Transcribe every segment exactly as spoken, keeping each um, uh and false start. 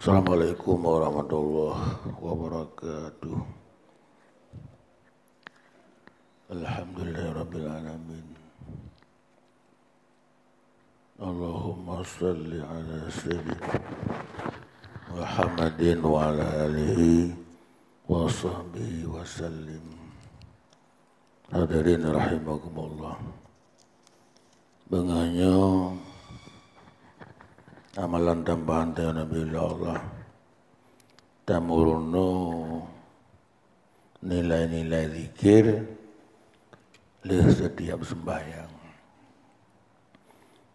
Assalamualaikum warahmatullahi wabarakatuh. Alhamdulillahirabbil alamin. Allahumma shalli ala sayyidina Muhammadin wa ala alihi wa sahbihi wa sallim. Hadirin rahimakumullah. Beungoh nyoe amalan tambahan tanyoe neubi Allah. Tameurunoe nilai-nilai zikir lé setiap sembahyang.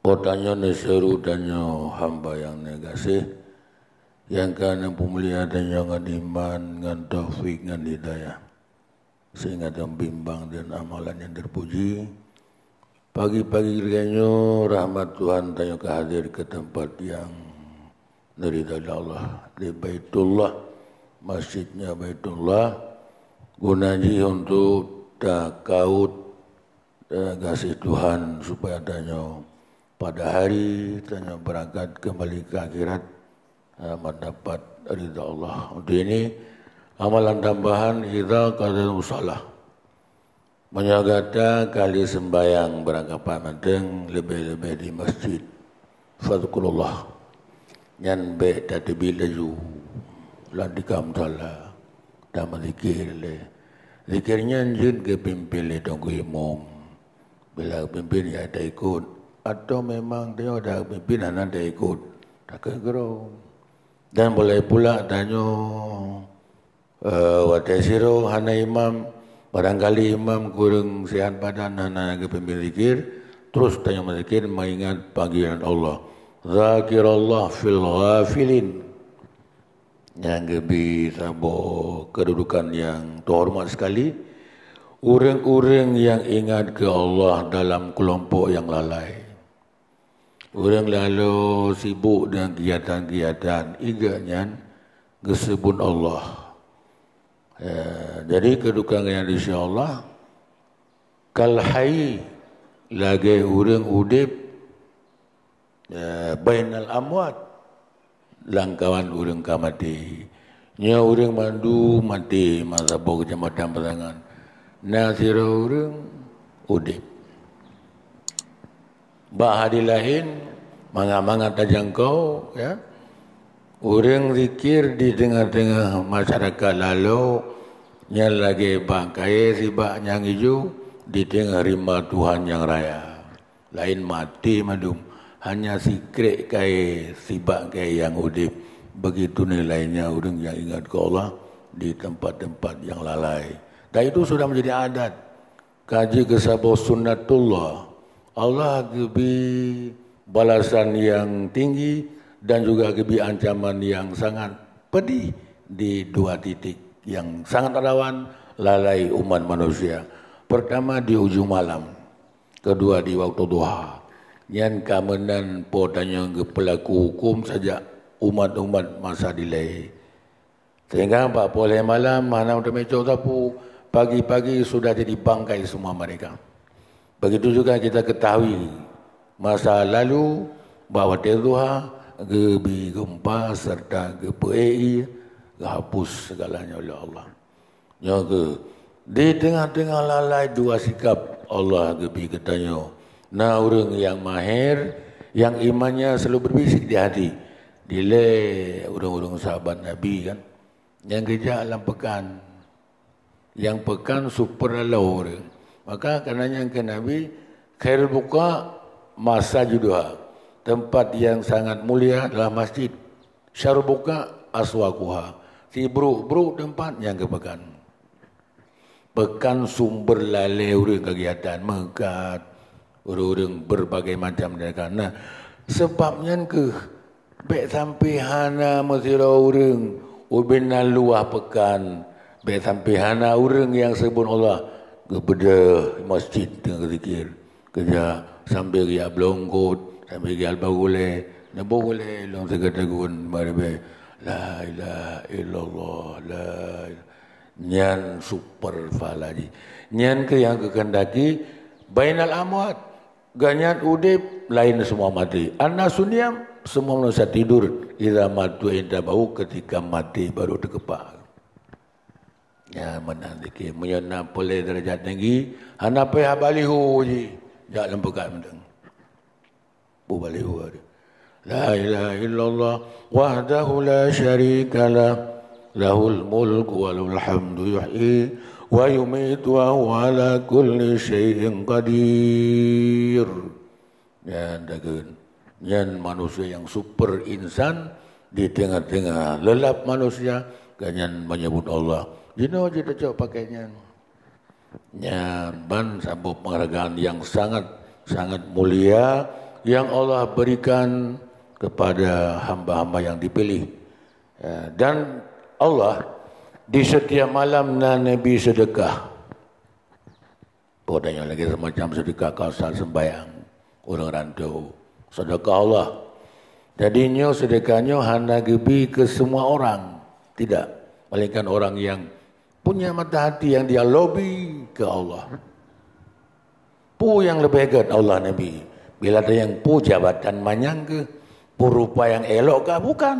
Po tanyoe neuseuru tanyoe hamba nyang neugaséh, nyang ka neupeumulia tanyoe ngon iman, ngon taufik, ngon hidayah, sehingga tabimbang dan amalan nyang terpuji. Pagi-pagi lagée nyoe rahmat Tuhan tanyoe ka hadir ke tempat nyang neuridha lé Allah, di Baitullah, masjidnya Baitullah, guna jih untuk takaut, eh, gaséh Tuhan supaya tanyoe pada hari tanyoe berangkat kembali ke akhirat, eh, mendapat ridha Allah. Untuk ini amalan tambahan idza qadal mushalah. Meunyoe gata kali sembahyang beurangkapat mantong, leubeh-leubeh di masjid, fadzkurullah. Nyan bék tateubiet laju lam tika musala, tameudzikir lé. Zikir nyan jeuet geupimpén lé teungku imum. Bila geupimpén, ya taikot. Atau memang tanyoe dak geupimpén hana taikot, takheun keudroe. Dan boleh pula tanyoe Eh, watée sidroe hana imam, barangkali imam kureueng sihat badan, hana geupimpén zikir, terus tanyoe meuzikir meuingat panggilan Allah. Dzakirallah fil ghafilin. Nyang geubi saboh keududukan nyang teuhoreumat sekali, ureuëng-ureuëng nyang ingat keu Allah dalam keulompok nyang lalai. Ureuëng laloe sibuk deungon keugiatan-keugiatan, iga nyan geuseubut Allah. Eh, jadi keududukan nyan insya Allah, kal hayy, lagée ureuëng udeb, eh, bainal amwat, lamkawan ureuëng ka maté. Nyoe ureuëng mandum maté, masa boh keucamatan peusangan. Na sidroe ureuëng udeb. Bak hadis laén, mangat-mangat tajangkau, ya. Ureuëng zikir di teungoh-teungoh masyarakat laloe, nyan lagée bak kayée sibak nyang ijo di teungoh rimba Tuhan nyang raya. Laén maté mandum, hanya sikrék kayée sibak kayée nyang udeb. Begitu nilainya ureuëng nyang ingat keu Allah di tempat-tempat nyang lalai. Dan itu sudah menjadi adat. Ka jeuet keu saboh sunnatullah. Allah geubi balasan nyang tinggi dan juga geubi ancaman nyang sangat pedih di dua titik nyang sangat rawan lalai umat manusia. Pertama di ujong malam. Keudua di waktu duha. Nyan ka meunan Po tanyoe geupeulaku huköm sajak umat-umat masa dilée. Sehingga bak poh lhée malam hana teumé cok sapeue, pagi-pagi sudah jadi bangkai semua mereka. Begitu juga kita ketahui masa lalu bak watée duha geubi geumpa serta geupeuék ié, geuhapus segalanya oleh Allah. Nyoe keuh, di teungoh-teungoh lalai dua sikab Allah geubi geutanyoe. Na ureuëng nyang maher, nyang imannya selalu berbisik di hati. Dilée ureuëng-ureuëng sahabat Nabi kan, nyang geujak lam peukan. Nyang peukan super laloe ureuëng. Maka kana nyang keu Nabi, khairul buqa masajiduha. Tempat yang sangat mulia adalah masjid. Syarul buqa aswaquha. Sibrok-brok teumpat nyang keu peukan. Peukan sumber lalée ureuëng kegiatan meukat, ureuëng-ureuëng berbagai macam tindakan. Nah, sebab nyan keuh bék sampai hana meusidroe ureuëng ubena luwah peukan, bék sampai hana ureuëng nyang seubut Allah geubeudôh masjid teungoh zikir. Keujak sambil geujak bloe eungkôt, sambil geujak ba gulée, neuboh gulée lôn sigoe tagun bak ribée, "La ilaha illallah, la ilaha." Nyan super pahala jih. Nyan keuh nyang geukeundaki bainal amwat. Gobnyan udeb laén semua maté. An-nasu niyam, semua manusia tidur. Idza matu intabau, ketika maté baru teukepak. Nyan meunan zikir. Meunyoe na peureulée darajat tinggi, hana payah baliho jih jak lam peukat mantong. Baliho ada. La ilaha illallah wahdahu la syarikalah, lahul mulku wa lahul hamdu, yuhyi wa yumitu wa huwa ala kulli syai'in qadir. Nyan takheun. Nyan manusia nyang super insan di teungoh-teungoh leulab manusia, ka nyan meunyeubut Allah. Jinoe jiteucok pakai nyan. Nyan ban saboh penghargaan yang sangat, sangat mulia yang Allah berikan kepada hamba-hamba yang dipilih. Ya, dan Allah di setiap malam na Nabi sedekah. Padahai nyoe lagée semacam sedekah kau saat sembahyang ureuëng ranto. Sedekah Allah. Jadi nyoe sedekah nyoe hana geubri keu semua orang. Tidak. Melainkan orang yang punya mata hati yang dia lobby ke Allah. Peue nyang leubeh gét Allah Nabi? Bila tanyong peue jabatan manyang keuh, peue rupa nyang elok kah? Bukan.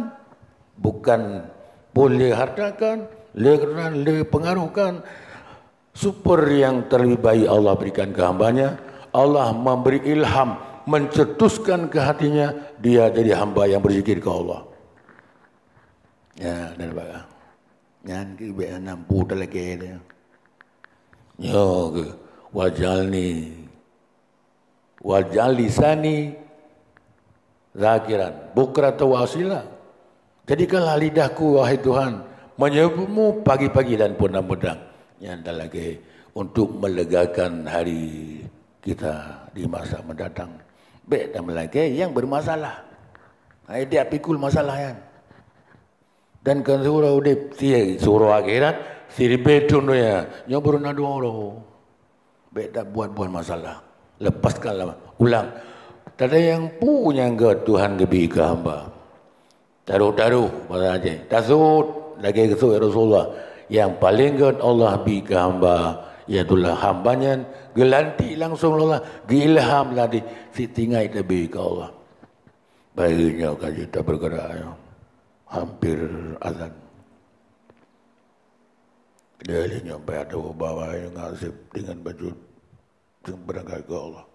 Bukan peue le harta kan, le keturunan, le pengaruh kan. Super yang terlebih baik Allah berikan ke hambanya, Allah memberi ilham, mencetuskan ke hatinya, dia jadi hamba yang berzikir ke Allah. Ya, dan bak Nyan keuh bék hana peue talakée lé. Nyoe keuh, waj'alni, waj'al lisani zakiran, bukratan wa asila. Jadikanlah lidahku, wahai Tuhan, menyebutmu pagi-pagi dan petang-petang. Nyan talakée untuk melegakan hari kita di masa mendatang. Bék tameulakée nyang bermasalah. Hai, dia pikul masalah nyan. Dan keu siuroe udeb, si siuroe akhirat, siribée thon donya, nyoe baru na dua uroe. Bék tabuet-buet masalah. Lepaskanlah. Ulang. Tadayang peue nyang gét Tuhan geubri keu hamba. Taroh-taroh, bahasa Aceh. Tasut, lagée geusut ya Rasulullah. Nyang paleng gét Allah bri keu hamba, iaitu hamba nyan geulantik langsung lé Allah, geuilham lé Allah, sitinggai tabi keu Allah. Baik, nyoe ka jeuet tabeureugerak nyoe. Hampir azan. Lheueh nyoe payah tawoe bawa ngaseb deungon bacut beurangkat keu Allah.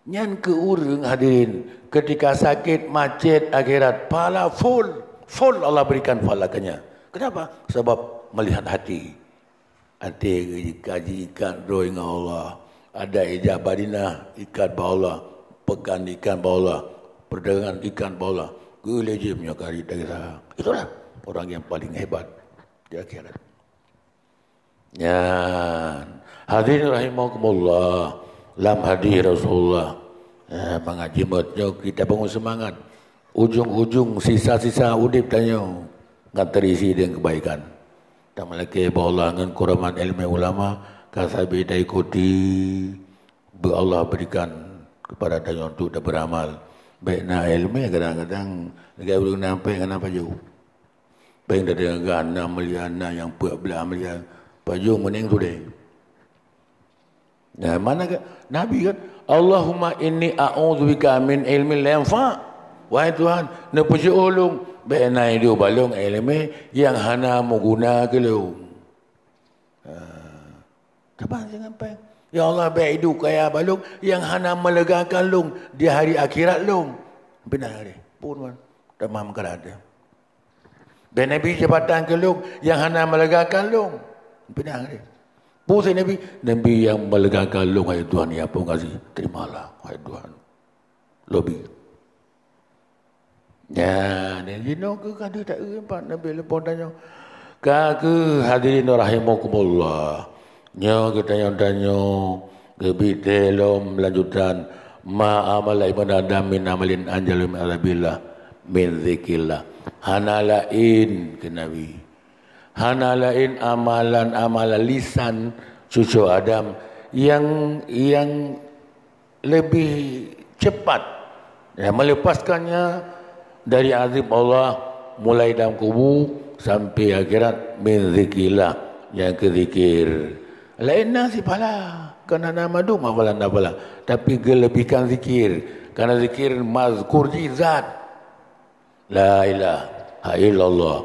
Nyan keu ureuëng hadirin, ketika sakét, macet, akhirat, pahala full, full Allah berikan pahala keu nyan. Kenapa? Sebab melihat hati. Até ka jiikat droe ngon Allah. Ada ijab Madinah, ikat bak Allah. Peukan ikat bak Allah. Perdagangan ikat bak Allah. Keu lé jih meunyoe ka ri dari saha. Itulah orang yang paling hebat di akhirat. Nyan. Hadirin rahimakumullah. Lam hadis Rasulullah. Ya, mangat jimat nyoe kita bangun semangat. Ujong-ujong sisa-sisa udeb tanyoe ngon teurisi deungon keubaikan. Tameulakée bak Allah ngon keuramat iéleumé ulama ka sabe taikuti, beu Allah beurikan keupada tanyoe untuk tabeuramal. Bék na iéleumé kadang-kadang lagée ureuëng na péng hana pajoh. Péng tadeungoe na meulian, na nyang peuet blaih meulian, pajoh meunéng tudée. Nah, mana ke Nabi kan, "Allahumma inni a'udzubika min ilmin la yanfa'." Wahai Tuhan, neupeujeuet ulôn bék na iduek bak lôn iéleumé nyang hana meuguna keu lôn. Ha. Teuma jangan péng. Ya Allah, bék iduek kaya bak lôn nyang hana meulegakan lôn di hari akhirat lôn. Beuna deh. Pun man. Tamam keurada. Bék na ibi jabatan keu lôn nyang hana meulegakan lôn. Beuna deh. Peue Nabi? Nabi nyang meulegakan lôn, hai Tuhan, ya peue gaséh. Terimalah, hai Tuhan. Lobi. Nyan, jinoe keuh ka deuh taeu pat Nabi leupah tanyoe. Ka keuh hadirin rahimakumullah. Nyoe geutanyoe-tanyoe geubi teh lom lanjutan, "Ma amala ibn Adam min amalin anjalu min azabillah min zikrillah." Hana laén keu Nabi. Hana laén amalan-amalan lisan cucu Adam yang, yang lebih cepat, ya, melepaskannya dari azab Allah mulai dalam kubu sampai akhirat, min zikrillah, nyang keu zikir. Laén na sipahala. Kan hana mandum hafalan-hafalan, tapi geulebihkan zikir. Karena zikir mazkur jih zat. La ilaha illallah.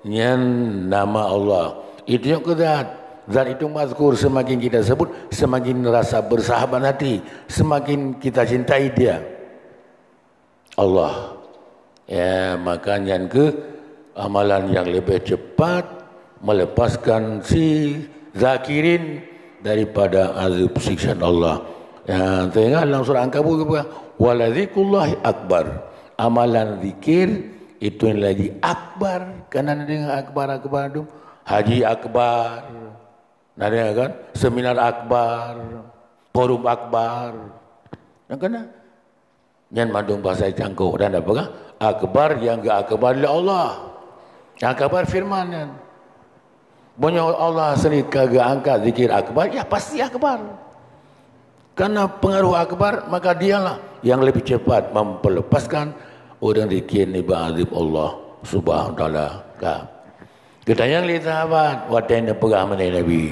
Nyan nama Allah. Itu nyang keu zat. Zat itu mazkur, semakin kita sebut, semakin rasa bersahabat hati, semakin kita cintai dia. Allah. Ya, maka nyan keuh amalan yang lebih cepat melepaskan si zakirin daripada azab siksaan Allah. Ya, teuingat lam surah Ankabut geupeugah, "Waladzikrullahi akbar." Amalan zikir itu lagi akbar. Kan na deungoe akbar, akbar tu? Haji akbar. Na deungoe kan? Seminar akbar, forum akbar. Nyang kana? Nyan mandum bahasa cangkok dan apa kan? Akbar yang geu-akbar lé Allah. Akbar firman nyan. Meunyoe Allah sendiri ka geuangkat zikir akbar, ya pasti akbar. Karena pengaruh akbar, maka dialah yang lebih cepat memperlepaskan orang zikir nibak azab Allah Subhanahu wa taala. Ka. Geutanyong lé sahabat watée neupeugah meunan Nabi,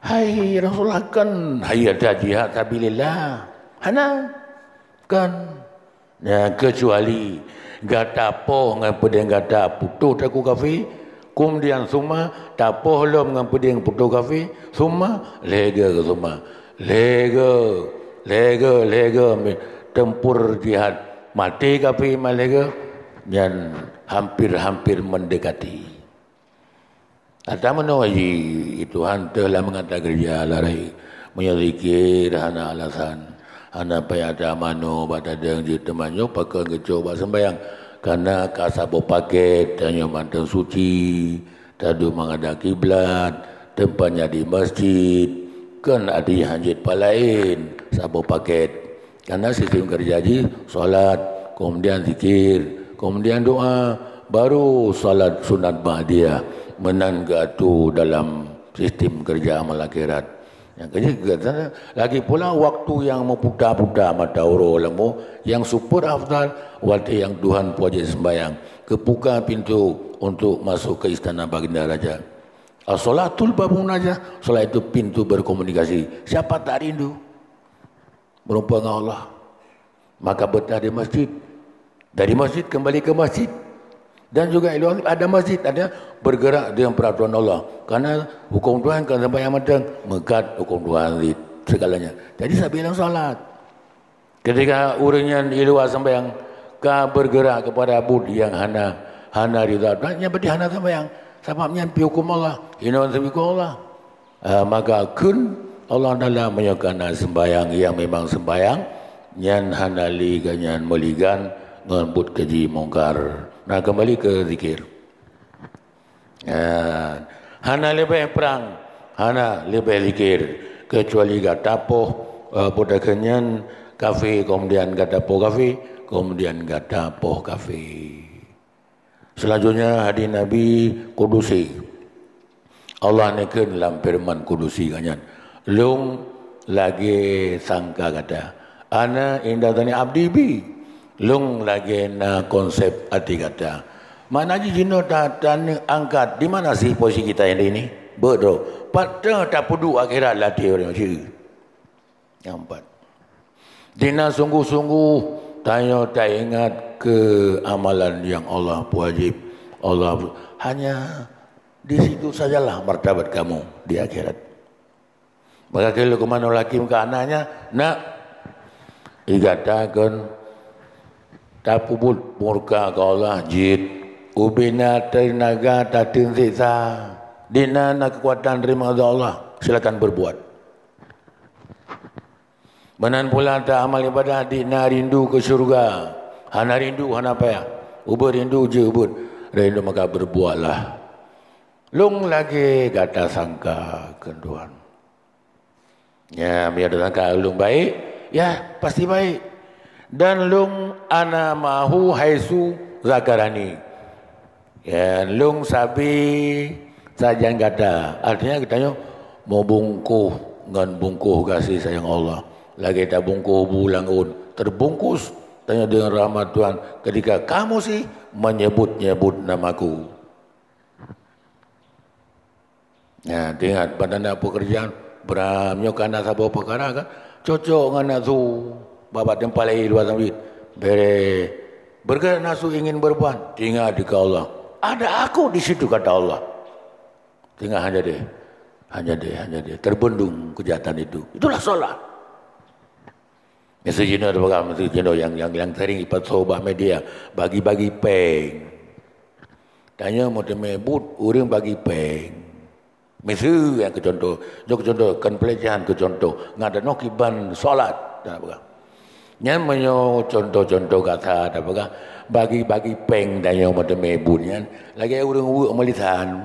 "Hai Rasulullah, kan hai ata jihad sabilillah?" Hana. Kan. Ya, kecuali gata poh ngon peudeueng gata putôh takue kafé, kemudian summa tapoh lom ngon peudeueng putôh kafé, summa lhée goe summa lhée goe, lhée goe, lhée goe, mi-, tempur jihad maté kafé ma lhée goe, nyan hampir-hampir mendekati. Ata manoe jih, Tuhan teuh lam gata keureuja larai. Meunyoe zikir hana alasan, hana payah ata manoe bak tadeueng jih, teuma nyoe pakon geucok bak seumbahyang. Kana ka saboh paket, tanyoe mantong suci, taduek menghadap kiblat, tempatnya di masjid, kon ati hanjeuet palaén saboh paket. Karena sistem kerja jih salat, kemudian zikir, kemudian doa, baru salat sunat ba'diyah. Meunan geuatur dalam sistem kerja amal akhirat. Nyang keujeuet geutanyoe, lagi pula waktu nyang meuputa-puta mata uroe leumo nyang super afdal, watée nyang Tuhan puwajéb seumbahyang, geupuka pintoe untuk masuk ke istana baginda raja. As-sholatul babun najah, salat itu pintu berkomunikasi. Siapa tak rindu berjumpa dengan Allah? Maka betah di masjid. Dari masjid kembali ke masjid. Dan juga iluan ada masjid, ada bergerak dengan peraturan Allah. Karena hukum Tuhan kan sampai yang matang, meukat hukum Tuhan di segalanya. Jadi sabilan salat. Ketika ureuëng nyan di luwa sembahyang ka bergerak kepada buet nyang hana, hana ridha Tuhan, nyan berarti hana sembahyang. Sabab nyan pi hukum Allah, hinoe seumi hukum Allah. Ah, maka kheun Allah Taala meunyoe kana sembahyang nyang memang sembahyang, nyan hana lé geuh nyan meuligan ngon buet keji mungkar. Nah, kembali ke zikir. Ah, hana leubeh prang, hana leubeh zikir, kecuali gata poh, eh, peue takheun nyan kafé, kemudian gata poh kafé, kemudian gata poh kafé. Selanjutnya hadis Nabi kudusi. Allah neukheun lam firman kudusi geuh nyan, "Lôn lagée sangka gata." Ana inda dhanni abdi bi. Lôn lagée na konsep até gata. Makna jih jinoe ta-, taneuk angkat, di mana sih posisi kita hari ini? Beutôi. Pat tapeuduek akhirat lam até ureuëng nyoe? Nyang pat. Dina sungguh-sungguh tanyoe taingat keu amalan nyang Allah puwajéb. Allah, hanya di situ sajalah martabat kamu di akhirat. Maka keu Luqmanul Hakim keu anaknya, "Nak, gata kon tapeubuet murka keu Allah jeuet, ubena teunaga tateun siksa. Dina na keukuatan teurimong azab Allah. Silakan berbuat." Meunan pula ta amal ibadah, dina rindu keu syeuruga. Hana rindu, hana payah. Ubeuet rindu jeuet ubeuet. Rindu maka berbuatlah. Lôn lagée gata sangka keu Tuhan. Ya, meunyoe tasangka lôn baik, ya, pasti baik. Dan lôn ana ma'ahu haitsu dzakarani. Ya, lôn sabe sajan gata. Artinya geutanyoe meubungkôh ngon bungkôh gaséh sayang Allah. Lagée tabungkôh bu lam ôn, terbungkus tanyoe deungon rahmat Tuhan ketika kamu sih menyebut-nyebut namaku. Nah, teuingat, bak tanda pekerjaan Bram nyoe kana saboh peukara kan cocok ngon nafsu. Babah teumpat laén luwa sambit. Bere. Bergerak nafsu ingin berbuat, tinggal di Allah. Ada aku di situ, kata Allah. Tinggal hanya deh. Hanya deh, hanya deh. Terbendung kejahatan itu. Itulah sholat. Mesti jinoe peugah, mesti jinoe yang, yang, yang sering ipat sobat media. Bagi-bagi peng. Tanya mau temebut, orang bagi peng. Mesti yang ke contoh. Jok contoh, kan pelecehan ke contoh. Ngadanoh kiban sholat. Tak apa. Nyan meunyoe contoh-contoh gata, tak apa. Bagi-bagi peng tanya mau temebut nyan. Lagi orang wuk melisan.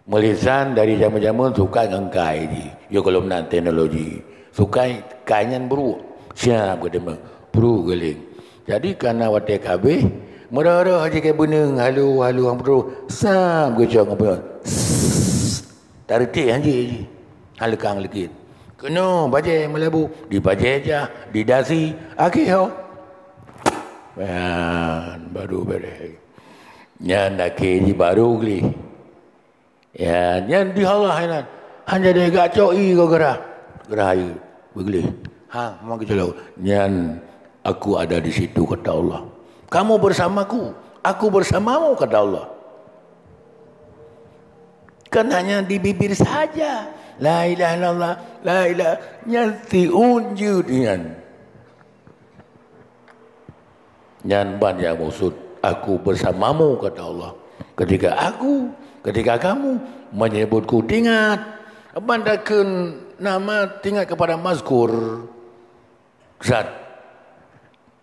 Meulisan dari jameun-jameun sukai ngon kai jih. Yo gohlom na teknologi. Sukai kai nyan brok. Siap geudeungoe. Brok geuling. Jadi kana watée ka habéh, meurah-rah jih keu beuneueng halu-halu ngon brok. Sam geucok ngon beuneueng. Sss. Tareuteh hanjeuet jih. Haleukang leukit. Keunoe bajée meulabu, di bajée jah, di dasi, akhé ho. Nyan baru beureh. Nyan akhé jih baru gleh. Ya, nyan di Allah inan. Hanya dia gak cok i kau gerah. Gerah ayu. Begleh. Ha, memang kecil. Nyan aku ada di situ, kata Allah. Kamu bersamaku, aku bersamamu, kata Allah. Kan hanya di bibir saja. La ilaha illallah, la ilaha. Nyan tiun jeuet nyan. Nyan ban nyang maksud, "Aku bersamamu," kata Allah. Ketika aku, ketika kamu menyebutku, ingat. Ban takheun nama, ingat kepada mazkur. Zat.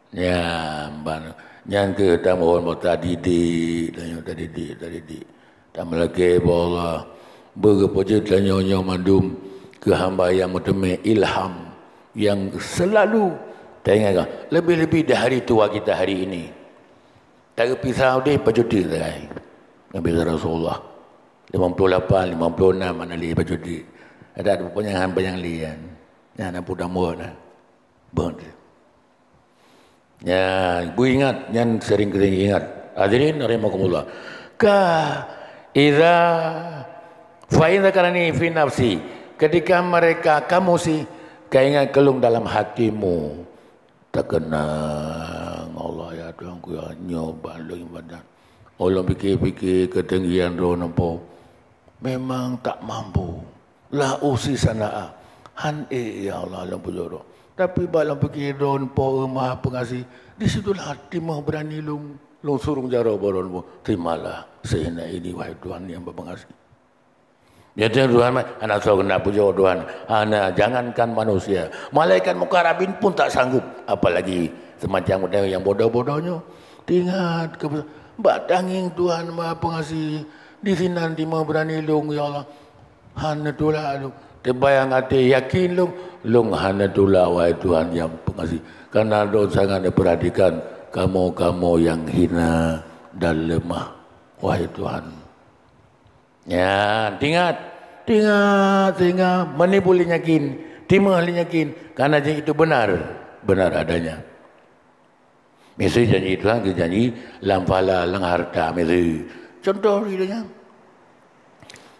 Nyan ban. Nyan keuh tamohon bak tadidik, tanyoe tadidik, tadidik. Tameulakée bak Allah, beugeupeujeuet tanyoe nyoe mandum keu hamba nyang meuteumé ilham, nyang seulalu taingat, lebih-lebih di hari tua kita hari ini. Tageupisa udeb pajoh teuk sagai. Nabi Rasulullah, limong ploh lapan, limong ploh nam hana lé pajoh teuk. Ada, ada panyang, panyang lé nyan. Nyan na peue tamong na. Bon. Ya, beuingat, nyan sering-sering ingat. Hadirin rahimakumullah. Ka idza fa in dzakarani fi nafsi, ketika mereka kamu si kaingat keu lôn dalam hatimu, takeunang Allah, ya Tuhanku, ya nyoe ban lôn ibadat. Oh, lôn pike-pike keutinggian droe nampak. Memang tak mampu. La uhsi sana'a. Han ék, ya Allah, lôn pujoe droe. Tapi bak lôn pike droe Po Maha Pengasih, di situlah timoh beurani lôn, lôn surong jaroe baroe lôn, terimalah sejenak ini, wahai Tuhan yang berpengasih. Ya Tuhan, Tuhan, hana soe keuneuk pujoe Tuhan. Hana, jangankan manusia. Malaikat mukarabin pun tak sanggup. Apalagi semacam ureuëng nyang bodoh-bodoh nyoe. Ingat keu bak tangieng Tuhan Maha Pengasih. Di sinan timoh beurani lôn, ya Allah. Hana tulak lôn. Teubayang até yakin lôn, lôn hana tulak, wahai Tuhan yang pengasih. Karena lôn sangat diperhatikan kamoe-kamoe nyang hina dan lemah, wahai Tuhan. Ya, ingat, ingat, ingat, menipu lé yakin, timoh lé yakin, karena itu benar, benar adanya. Miseue janji Tuhan geujanji lam pahala, lam harta, miseue. Contoh di donya.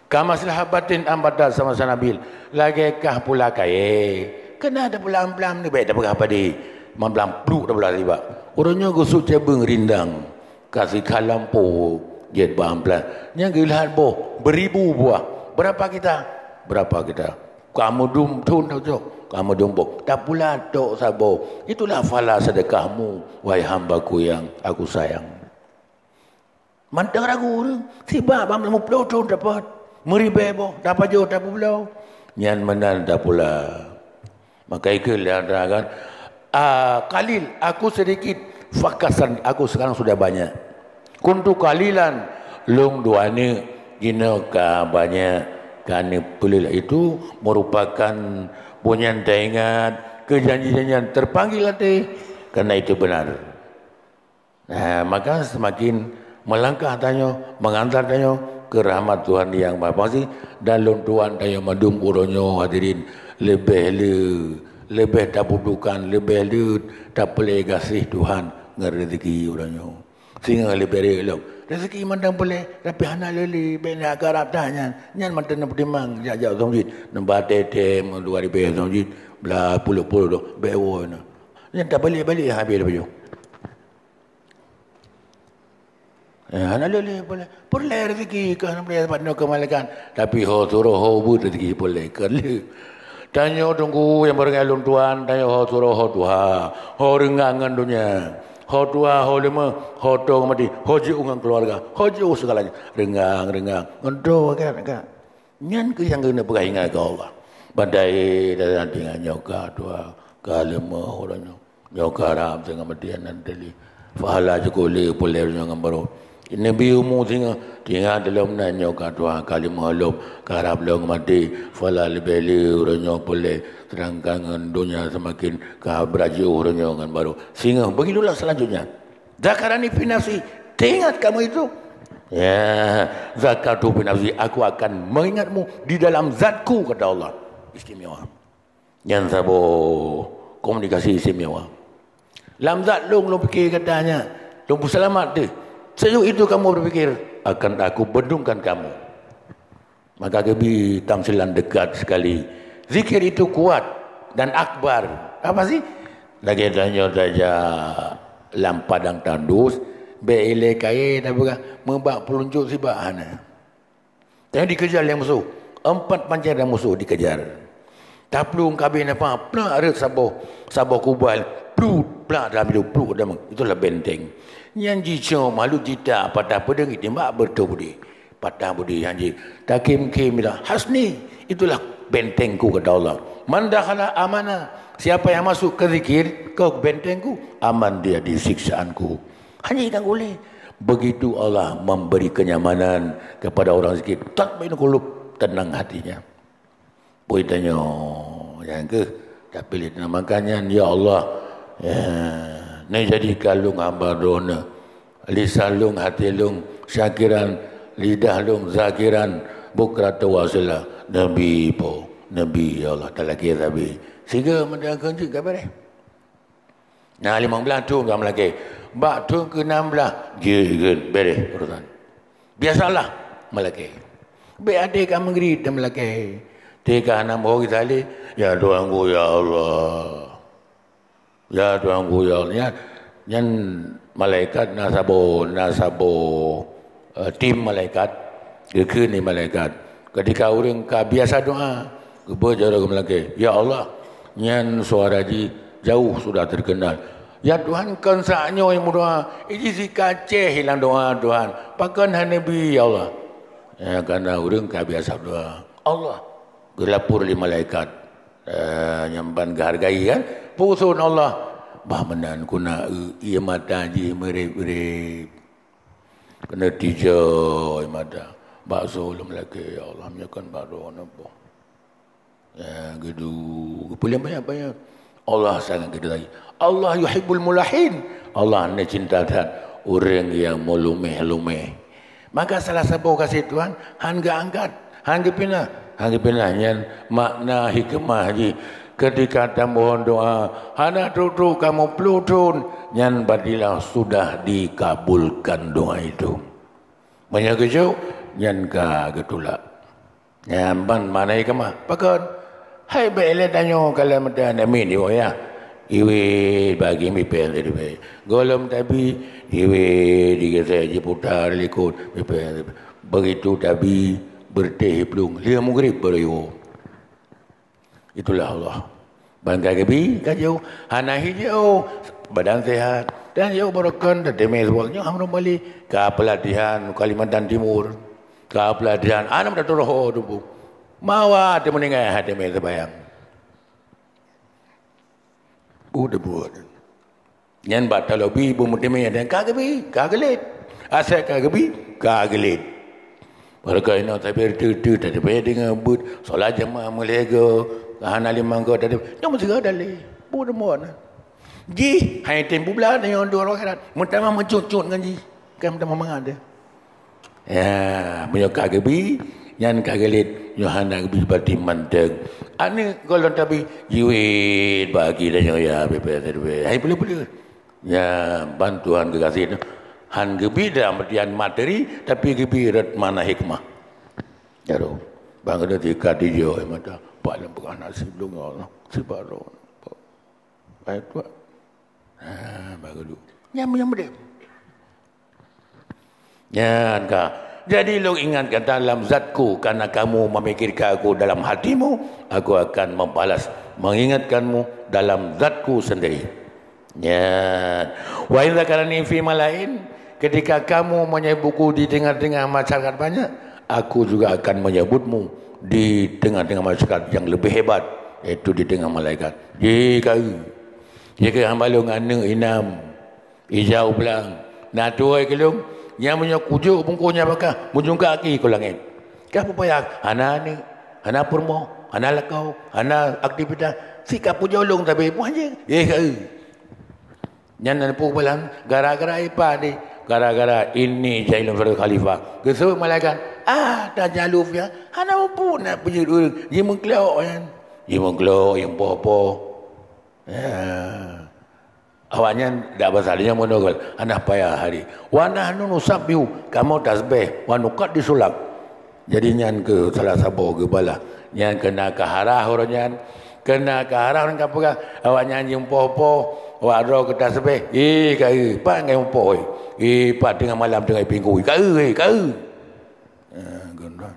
Kama habatin ambatat sama sanabil, lagée kah pula kayée. Keuneuk ada pula amplam ni, baik dah peugah padi. Mamplam pluk dah pula tiba. Ureuëng nyoe geusut cabeueng rindang. Ka sikha lampôh jeuet bak amplam. Nyang geulhat boh beribu buah. Berapa kita? Berapa kita? Kamu dum thon tok, kamu dum boh. Tapula tok saboh. Itulah pahala sedekahmu, wahai hamba-Ku yang Aku sayang. Mantong ragu ureuëng, sibak bak meulamu ploh thon dapat. Meuribée boh, dapat jauh dapat pulau. Nyan meunan tapula. Maka ikheun lé atra kan, "Ah, qalil, aku sedikit, fakasan, aku sekarang sudah banyak. Kuntu qalilan, lôn dua aneuk, jinoe ka banyak, ka neupeuleueh." Itu merupakan bunyang teuingat keu janji-janjian terpanggil até, karena itu benar. Nah, maka semakin melangkah tanyoe, mengantar tanyoe keu rahmat Tuhan Yang Maha Pengasih, dan lôn tuan tanyoe mandum uroe nyoe hadirin leubeh le, leubeh tabutuhkan, leubeh le tapeureulée gaséh Tuhan ngon rezeki uroe nyoe. Singoh leubeh rhot lom, Rezeki mantong peureulèe, tapi hana lé-lé, bèk na karab that nyan. Nyan mantong neupeutimang jak-jak u masjid. Neuba tém-tém dua ribèe u masjid, blah puluh-puluh doh, bèk woe na. Nyan tabalek-balek habéh laju. Eh, hana lé-lé peureulèe. Peureulèe rezeki keu hana peureulèe sabab nyoe keu malaikat. Tapi ho suroh ho beuet rezeki peureulèe keu lé. Tanyoe teungku nyang beuringat lôn tuan, tanyoe ho suroh ho tuha, ho reungang ngon donya. Ho tuha, ho leumah, ho tô ngon maté, ho jiôh ngon keuluwarga, ho jiôh segalanya. Reungang, reungang. Ngon tô akhirat ka. Nyan keuh nyang keuneuk peugah ingat keu Allah. Padahai dalam tinggai nyoe ka tuha, ka leumah uroe nyoe. Nyoe ka rab teungoh maté nan teuh. Pahala cukôp lé peureulèe uroe nyoe ngon barô. Neubi umu singoh, tinggai lom nan nyoe ka tuha, ka leumah lom, ka rab lom maté. Pahala leubeh lé uroe nyoe peureulèe, seudangkan ngon donya seumaken ka brat jiôh uroe nyoe ngon barô. Singoh, begitulah selanjutnya. Dzakarani fi nafsi, teuingat kamu itu. Ya, dzakartu fi nafsi, aku akan mengingatmu di dalam zatku, kata Allah. Istimewa. Nyan saboh komunikasi istimewa. Lam zat lôn, lôn pike gata nyan, lôn peuseulamat deuh. Seujok itu kamu berpikir, akan aku bendungkan kamu. Maka geubi tamsilan dekat sekali. Zikir itu kuat dan akbar. Apa sih? Lagèe tanyoe tajak lam padang tandus, bèk ilèe kayèe tapeugah meubak peulunjuk sibak hana. Tanyoe dikejar lé musoh. Empat panjang dan musoh dikejar. Taplueng kabeh napa, plak rhot saboh, saboh kubal, plut, plak dalam idong, plut dalam. Itulah benteng. Nyan jicok makhluk jita patah peudeueng, jitimbak beureutoh beudé. Patah beudé hanjeuet. Takhém-khém itulah hasni, itulah bentengku, kata Allah. Man dakhala amana, siapa yang masuk ke zikir, ke bentengku, aman dia di siksaanku. Hanjeuet ganggu lé. Begitu Allah memberi kenyamanan kepada orang zikir. Tatmainnul qulub, tenang hatinya. Bui tanyoe, nyang keuh, tapi lé teunamakanya, ya Allah, ya, neujadikan lôn hamba Droeneuh, lisan lôn, até lôn syakiran, lidah lôn zakiran, bukratan wa asila, neubi po, neubi, ya Allah, talakèe sabe. Sigoe meudan keunjeuet ka beureh. Na limong blaih thôn ka meulakèe. Bak thôn keu nam blaih, jeuet kheun, beureh urusan. Biasalah meulakèe. Bèk até ka meugrit dan meulakèe. Teuka nam ho geusaleh, ya Tuhanku, ya Allah. Ya Tuhanku, ya Allah. Nyan, nyan malaikat na saboh, na saboh eh, tim malaikat, geukheun lé malaikat. Ketika ureuëng ka biasa doa, geubeuet jaroe keu malaikat, "Ya Allah, nyan suara jih jauh sudah terkenal. Ya Tuhan, kon saat nyoe meudoa, iji sikacéh hilang doa Tuhan. Pakon hana bi, ya Allah?" Ya, karena ureuëng ka biasa doa. Allah geulapor lé malaikat. Eh, nyang ban geuhargai kan? Puson Allah. Bah meunan kuna ié mata jih meureb-reb. Keuneuk tijak mata. Bak soe lom lakée, ya Allah, meunyoe kon bak droeneuh boh. Ya, geudu, geupeuleueng banyak-banyak. Allah sangat geudu lagi. Allah yuhibbul mulahin. Allah neucinta that ureuëng nyang meuluméh-luméh. Maka salah saboh gaséh Tuhan han geuangkat, han geupinah, han geupinah nyan makna hikmah jih. Ketika tamohon doa, hana trok-trok kamoe ploh thon, nyan berartilah sudah dikabulkan doa itu. Meunyoe geujok, nyan ka geutulak. Nyan ban makna hikmah. Pakon? Hai bék lé tanyoe kalon meuteun amin di woyah. Iwet bagi mipée lé dibée. Gohlom tabi, iwet digeusée jiputa likot mipée. Begitu tabi, beureutéh plueng, lheueh mugrib baru iwoe. Itulah Allah. Ban ka geubi, ka jiôh, hana hi jiôh, badan sehat, dan jiôh barokon, dan teumé suwak nyoe Amrul Malik, ka peulatihan Kalimantan Timur, ka peulatihan aneuk meututoe ho tuboh. Mawa teumeuninggai hana teumé seubayang. Buet-buet. Nyan bak talobi beumeuteumeue dan ka geubi, ka geulet. Asai ka geubi, ka geulet. Barokon inoe tabé teuh-teuh tateupeue deungon buet, solat jeumaah meulhèe goe, hana limong goe tateupeue. Nyoe meusigoe dalé. Buet-buet na. Jih, hai tem bubla nyoe dua roh akhirat. Meutamah meucut-cut ngon jih. Kan meutamah mangat deh. Ya, meunyoe ka geubi, nyan ka geulet, nyoe hana geubi berarti mantong. Aneuk gohlom tabi, jiwet bagi dan nyoe ya, bebe, bebe. Hai peuleuh-peuleuh. Ya, ban Tuhan geugaséh tu. Han geubi dalam artian materi, tapi geubi rot makna hikmah. Jaroe. Bang keuneuk tika dijok mata, pak lam peugah nasib lôn, ya Allah. Sibaro. Baik, tuan. Ha, baru dulu. Nyam, nyam deh. Nyan ka. Jadi lôn ingatkan dalam zatku, karena kamu memikirkan aku dalam hatimu, aku akan membalas mengingatkanmu dalam zatku sendiri. Nyan. Wa in dzakarani fi malain, ketika kamu menyebutku di tengah-tengah masyarakat banyak, aku juga akan menyebutmu di tengah-tengah masyarakat yang lebih hebat, yaitu di tengah malaikat. Jika, jika hamba lôn aneuk inam, ija u blang, na tuwai keu lôn, nyang meunyoe kujok bungkôh nyang bakah, meujungka aki keu langét. Ka peupayah, hana aneuk, hana peurumoh, hana lakoe, hana aktivitas, si ka pujoe lôn sabe puih anjing. Eh, ka. Nyan na peue balang, gara-gara ipa deh, gara-gara ini jailun fil khalifah. Geuseuôt malaikat, ah, tajalu fiha, hana muphom na peujeuet ureuëng, jimeuklok nyan. Jimeuklok, jimeupoh-poh. Ya. Awaknyan dak basa lé nyoe meunoe, hana payah hari. Wa nahnu nusabbihu, kamoe tasbeh, wa nuqaddisu lak. Jadi nyan keuh salah saboh geubalah. Nyan keunan ka harah uroe nyan. Keunan ka harah ureuëng ka peugah, awaknyan jimeupoh-poh, awak droe keu tasbeh. Eh, ka eu, pat ngai mupoh, eh. Eh, pat teungoh malam teungoh ipingkui. Ka eu, eh, ka eu. Ah, geunan.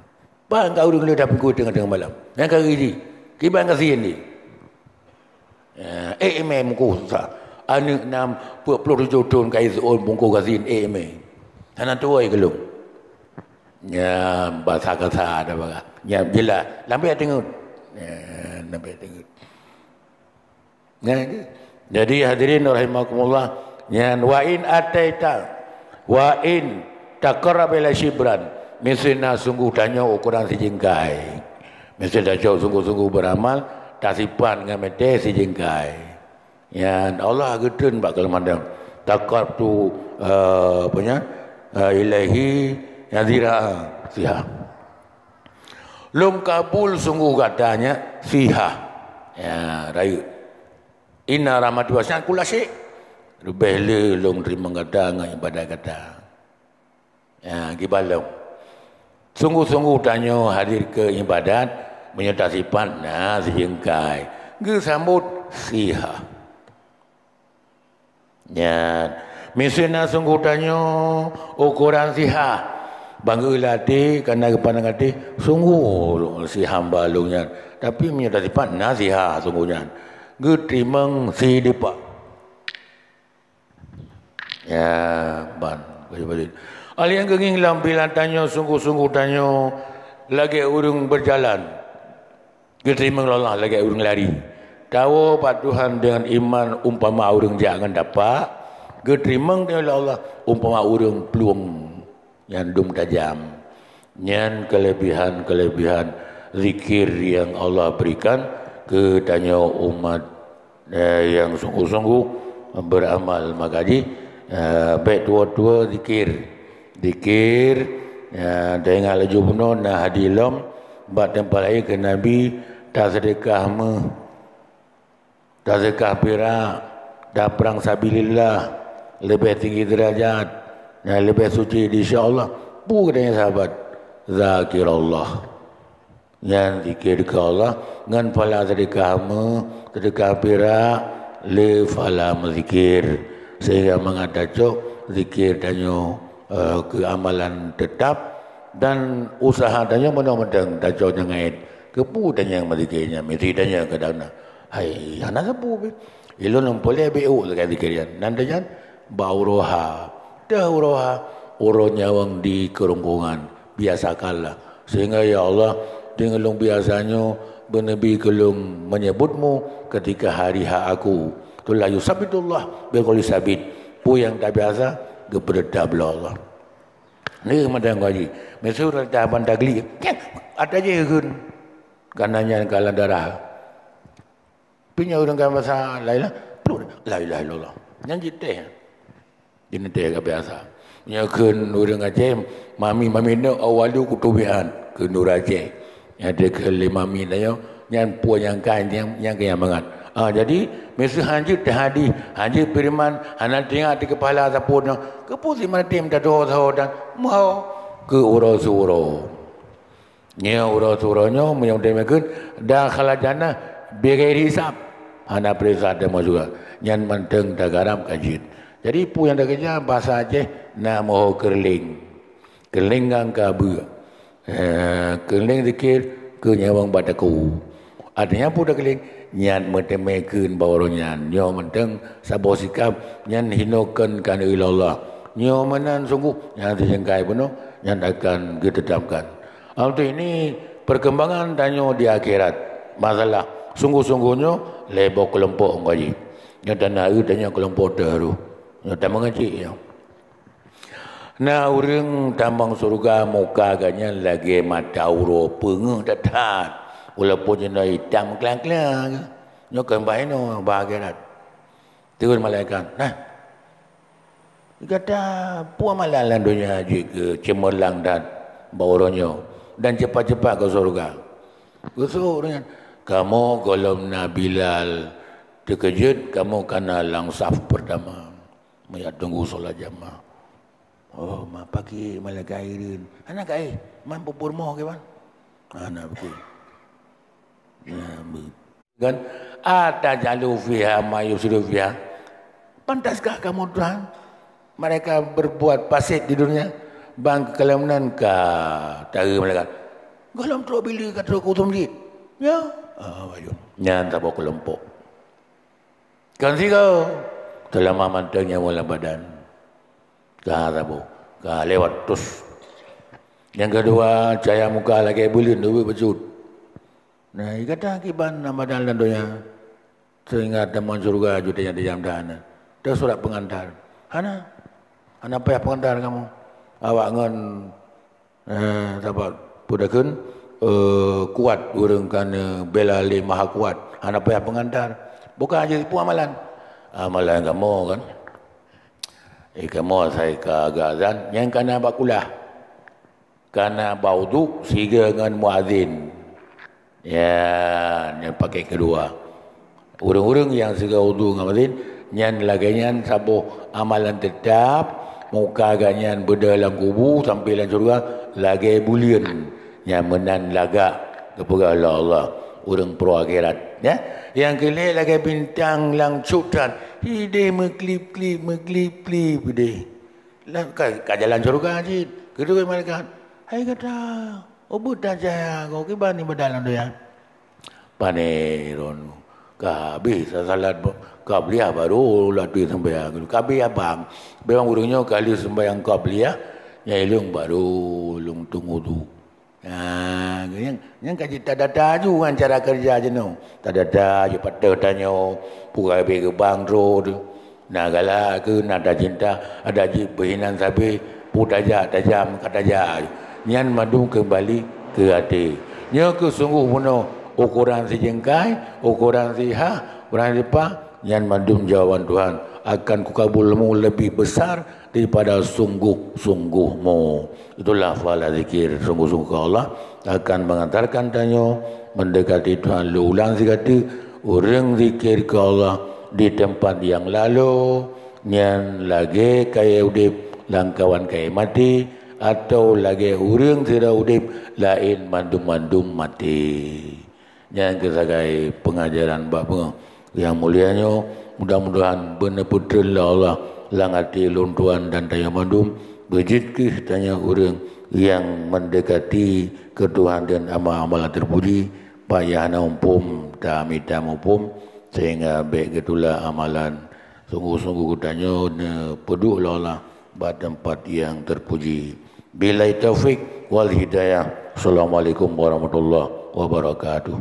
Pat ka ureuëng le tapingkui teungoh-teungoh malam. Nyan ka eu jih. Kiban ka sien jih. Ya, eh, imé meukoh susah. Aneuk nam peuet ploh tujoh thon ka iseuôn bungkôh gasien, eh, imé. Hana tuwai keu lôn. Ya, basa kasa ada bagah. Ya, jelas. Lambek teungeut. Ya, lambek teungeut. Ya, jadi hadirin rahimakumullah, nyan wa in ataita wa in taqarraba ila syibran, miseue na sunggoh tanyoe ukoran sijingkai. Miseue tanyoe sunggoh-sunggoh beuramal, tasipat ngon meuté sijingkai. Nyan Allah geutreun bak keuleumah dong. Taqarrabtu, eh, apa nyan? Eh, ilaihi nadhira siha. Lôn kabul sunggoh gata nyan siha. Ya, rayeuk. Inna rahmati wasi'at kulla syai'. Leubeh le lôn teurimong gata ngon ibadat gata. Ya, kiban lom. Sunggoh-sunggoh tanyoe hadir keu ibadat, meunyoe tasipat na sijingkai. Geusambot siha. Nyan, miseue na sunggoh tanyoe ukoran siha. Bang geulatih, kana geupandang até, sunggoh si hamba lôn nyan. Tapi meunyoe tasipat na siha sunggoh nyan. Geuteurimong si dipat. Ya, ban. Alih nyang geungieng lam bila tanyoe sunggoh-sunggoh tanyoe lagée ureuëng beujalan. Geuteurimong lé Allah lagée ureuëng lari. Tawoe bak Tuhan deungon iman umpama ureuëng jak ngon tapak, geuteurimong lé Allah umpama ureuëng plueng nyang dum tajam. Nyan keulebihan-keulebihan zikir nyang Allah berikan keu tanyoe umat, eh, nyang sunggoh-sunggoh beuramal. Maka jih, eh, bék tuwoe-tuwoe zikir. Zikir, ya, taingat laju bunoe na hadih lom bak teumpat laén keu Nabi, taseudeukah méuh, taseudeukah pirak, taprang sabilillah, leubeh tinggi deurajat, dan leubeh suci di sisi Allah. Peue geutanyoe sahabat? Zakirallah. Nyan zikir keu Allah ngon phala seudeukah méuh, seudeukah pirak, le phala meuzikir. Sehingga mangat tacok zikir tanyoe, eh, keu amalan teutap dan useuha tanyoe meunoe mantong tacok nyang ait. Keupeue tanyoe meuzikir nyan? Misi tanyoe kadang na, "Hai, hana sapeue pih. Ilôn lôn peureulée bék ôk lagée zikir nyan." Nan teuh nyan, bak uroe ha. Teuh uroe ha, uroe nyawöng di keurongkongan. Biasakanlah. Sehingga, ya Allah, deungon lôn biasa nyoe, beuneubri keu lôn menyebutmu ketika hari ha aku. Itulah yusabbitullah bil qauli sabit. Peue nyang tabiasa, geupeuteutap lé Allah. Ni mantong ngaji. Meuseu rata ban tagli, ata jih geukheun. Kana nyan ka lam darah. Pih nyan ureuëng ka basa la ilah, pluek, la ilaha illallah. Nyan jiteh. Jiteh ka biasa. Nyan kheun ureuëng Aceh, mami-mami nyoe awalu kutubian keu ureuëng Aceh. Nyan teuh kheun lé mami tanyoe, nyan peue nyang ka nyang, nyang keu nyang mangat. Ah, jadi, miseue hanjeuet teuhadih, hanjeuet feureuman, hana teuingat di keupala sapeue nyoe, keupeue si maté meutateuho-teuho dan meuho keu uroe siuroe. Nyoe uroe siuroe nyoe meunyoe teumeukeuet, dakhala jannah bighairi hisab, hana peuriksa teuma juga. Nyan mantong tagarap ka jeuet. Jadi, peue nyang takeureuja basa Aceh na meuho keureuling. Keureuling ngon ka beue. Eh, keureuling zikir keu nyawöng bak takue. Artinya peue takeuling? Nyan meuteumé kheun bak uroe nyan. Nyoe mantong saboh sikap nyan hinoe kheun keu aneuk ilallah. Nyoe meunan sunggoh nyan sijengkai bunoe nyan akan geuteutamkan. Untuk ini perkembangan tanyoe di akhirat. Masalah sunggoh-sunggoh nyoe lhèe boh keulompok ngon jih. Nyoe tanah eu tanyoe keulompok teuh rôh. Nyoe tameungajik nyoe. Na ureuëng tamong syeuruga muka geuh nyan lagée mata uroe peungeuh that-that, walaupun jinoe itam klang-klang. Nyoe keumbah inoe bak akhirat. Turun malaikat, "Nah, gata peue amalan lam donya jeuet keu cemerlang that bak uroe nyoe dan cepat-cepat keu syeuruga?" Geuseuôt ureuëng nyan, "Kamoe gohlom na Bilal teukeujot, kamoe kana lam saf peurtama." Meujak teunggu solat jamaah. Oh, ma paki malaikat ireuen. Hana ka éh, man peupurumoh kiban. Hana beutôi. Ya, be-, kan? Atajalu fiha ma yufsidu fiha. Pantaskah kamu Tuhan? Mereka berbuat fasik di dunia. Bang kekaleunan ka tari malaikat. Gohlom trok bila ka trok keu utom jih. Ya. Ah, bayu. Nyan saboh keulompok. Kan sigoe, teulama mantong nyawöng lam badan. Ka saboh, ka lewat tus. Nyang keudua, cahya muka lagée buleuen ubit bacut. Nah, gata kiban na badan lam donya. Seuingat teuma syeuruga ju tajam-tajam dan teusurat peungantar. Hana, hana payah peungantar kamoe. Awak ngon Eh, sabat peue takheun, eh, kuat ureuëng ka neubela lé Maha Kuat, hana payah peungantar. Bukan hanya sipu amalan. Amalan kamoe kan. Eh, kamoe asai ka agak azan, nyang kana bak kulah. Kana bak uduk sigoe ngon muazin. Ya, nyan pakét keudua. Ureuëng-ureuëng nyang sigoe udhu ngon muazin, nyan lagée nyan saboh amalan teutab, muka geuh nyan beudôh lam kubu sampoe lam syeuruga lagée buleuen. Nyan meunan lagak geupeugah lé Allah, ureuëng pro akhirat, ya. Nyang keulhée lagée bintang lam cut that, hideh meuklip-klip, meuklip-klip hideh. Lah, ka, ka jalan syeuruga cit. Keudua malaikat, "Hai gata, ubit that cahya goe kiban ibadat lam donya." Pane droeneuh, ka habéh salat ba-, qabliyah baru laju seumbahyang. Ka habéh abang. Memang ureuëng nyoe ka lheueh seumbahyang qabliyah, nyang ilong baru lôn teungoh udhu. Nah, nyang, nyang ka jitadata aju ngon cara keureuja jinoe. Tadata aju patéh tanyoe, peue habéh geubang droe teuh. Na galak keu, na tacinta, adak jih beuhinan sabe, peue tajak, tajam, ka tajak. Nyan mandum keumbali keu até. Nyoe keuh sunggoh bunoe ukoran sijengkai, ukoran sihah, ukoran sipah, nyan mandum jawaban Tuhan akan kukabul mu leubeh besar daripada sunggoh-sunggohmu. Itulah pahala zikir sunggoh-sunggoh keu Allah akan mengantarkan tanyoe mendekati Tuhan. Lôn ulang sigoe teuk, ureuëng zikir keu Allah di teumpat nyang laloe, nyan lagée kayée udeb lamkawan kayée maté, atawa lagée ureuëng sidroe udeb laén mandum-mandum maté. Nyan keuh sagai peungajaran bak peue nyang mulia nyoe. Mudah-mudahan beuneupeutreun lé Allah lam até lôn tuan dan tanyoe mandum, beujeuet keuh tanyoe ureuëng nyang mendekati keu Tuhan dan amal-amal teupuji, bak nyang hana muphom tamita muphom, sehingga bék geutulak amalan. Sunggoh-sunggoh geutanyoe neupeuduek lé Allah bak teumpat nyang teupuji. Billahi taufik wal hidayah. Assalamualaikum warahmatullahi wabarakatuh.